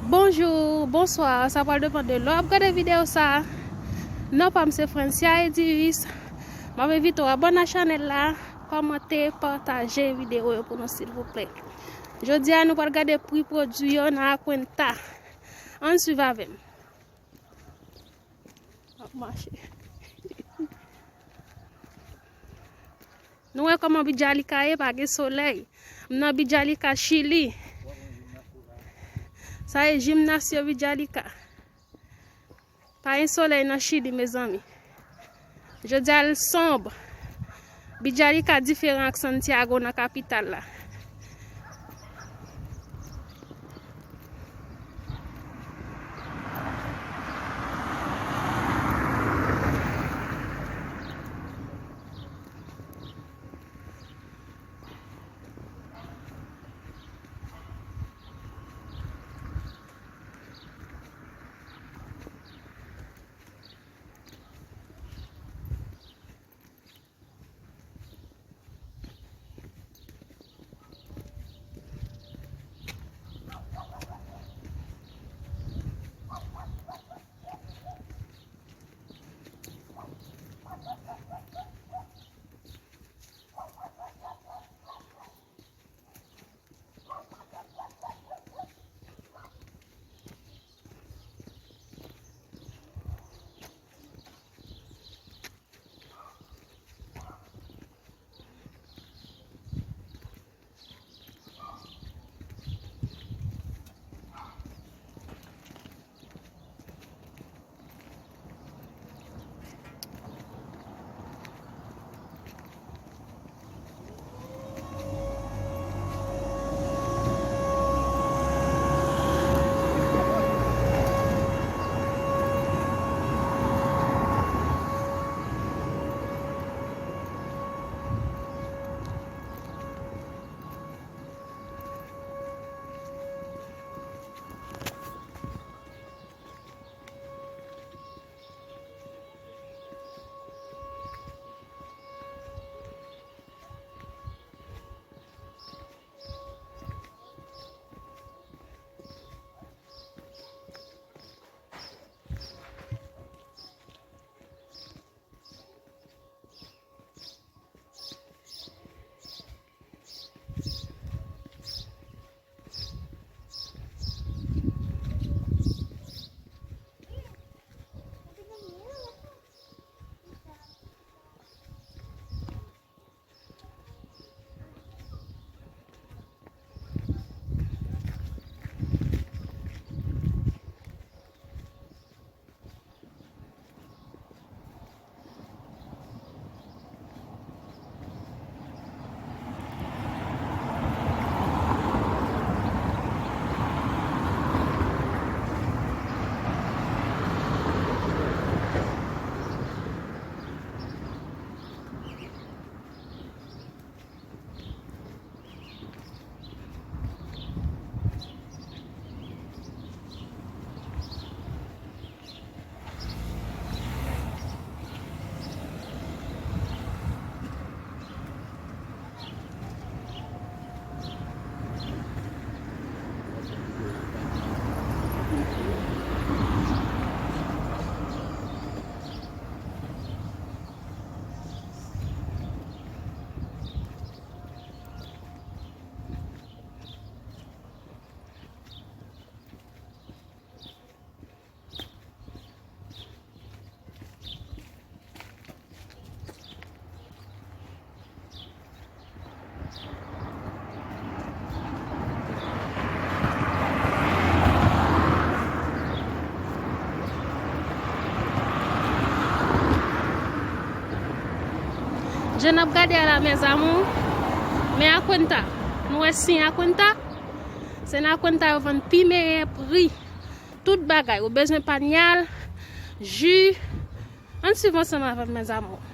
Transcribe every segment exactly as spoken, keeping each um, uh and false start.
Bonjou, bonswa, sa pral depann de lè w ap gade videyo sa. Non pa m se Francia Edivis. M ap envite w abòne a chanèl la, kòmante, pataje videyo yo pou nou silvouplè. Jodi a nou pral gade pri pwodui yo nan Acuenta. Ann swiv avè m. Ap mache. Nou wè kòman Villarrica ye, pa gen solèy. M nan Villarrica, Chili. Sa e Gimnasio Villarrica. Pa gen solèy nan Chili, mezanmi. Jodi a l sonb. Villarrica diferan ak Santiago nan kapital la. Jan n ap gade a la, mes amours, men Acuenta. Nou wè siy Acuenta? Se nan Acuenta yo vann pi meyè pri. Tout bagay. Ou bezwen panyal, ji. Ann swiv ansanm avè m, mes amours.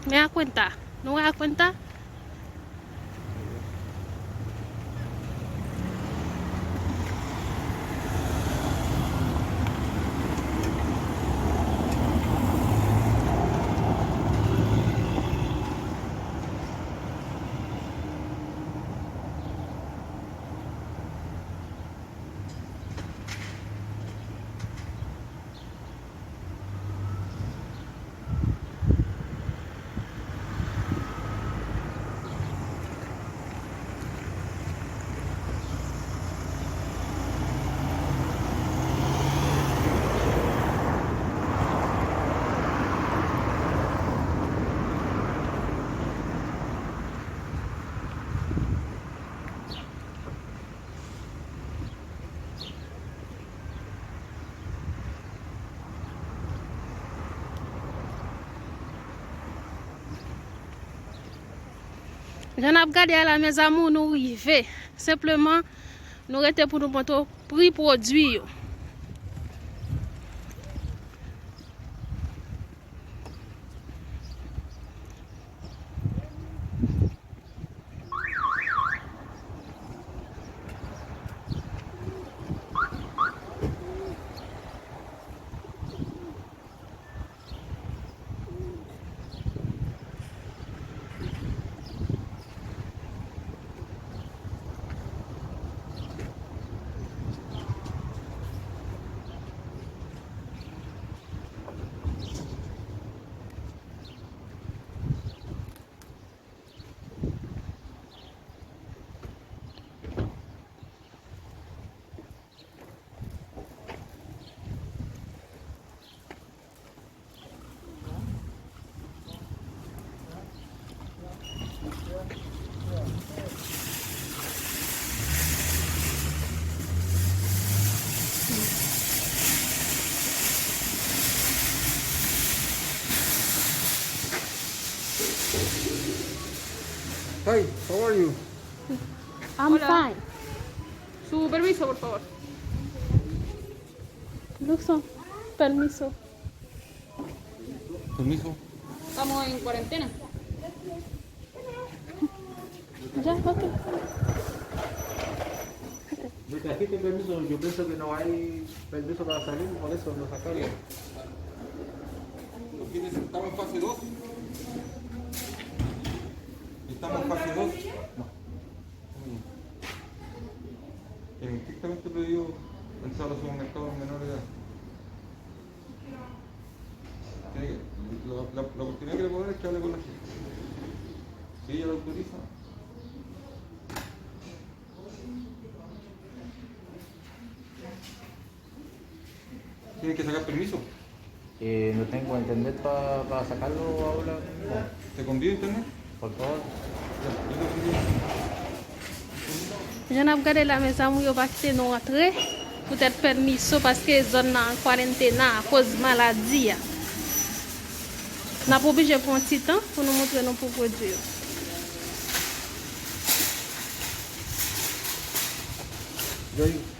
Men a kwenta. Nou wè a kwenta? Jan n ap gade a la, mes amours, nou rive. Senpleman, nou rete pou nou montre w pri pwodui yo. Hi, how are you? I'm Hola. Fine. Su permiso, por favor. Luxon, permiso. Permiso. Estamos en cuarentena. Ya, ok. Yo te aquí te permiso, yo pienso que no hay permiso para salir, por eso no sacarlo. Los fines estamos en fase dos. Estamos en fase dos. No. Mm. En estrictamente prohibido entrar a los supermercados menores de edad. Tiene que, la, la, la oportunidad que le puedo dar es que hable con la chica. Si ella lo autoriza. Tiene que sacar permiso. Eh, no tengo internet para pa sacarlo ahora mismo. ¿Te convido internet? Por favor. Ya, yo te convido. Jan n ap gade la, mes amours, yo pa kite nou antre poutèt pèmiso, paske zòn nan an kwarantena akoz maladi a. N ap oblije pran ti tan pou nou montre nou pou pwodui yo. Joy.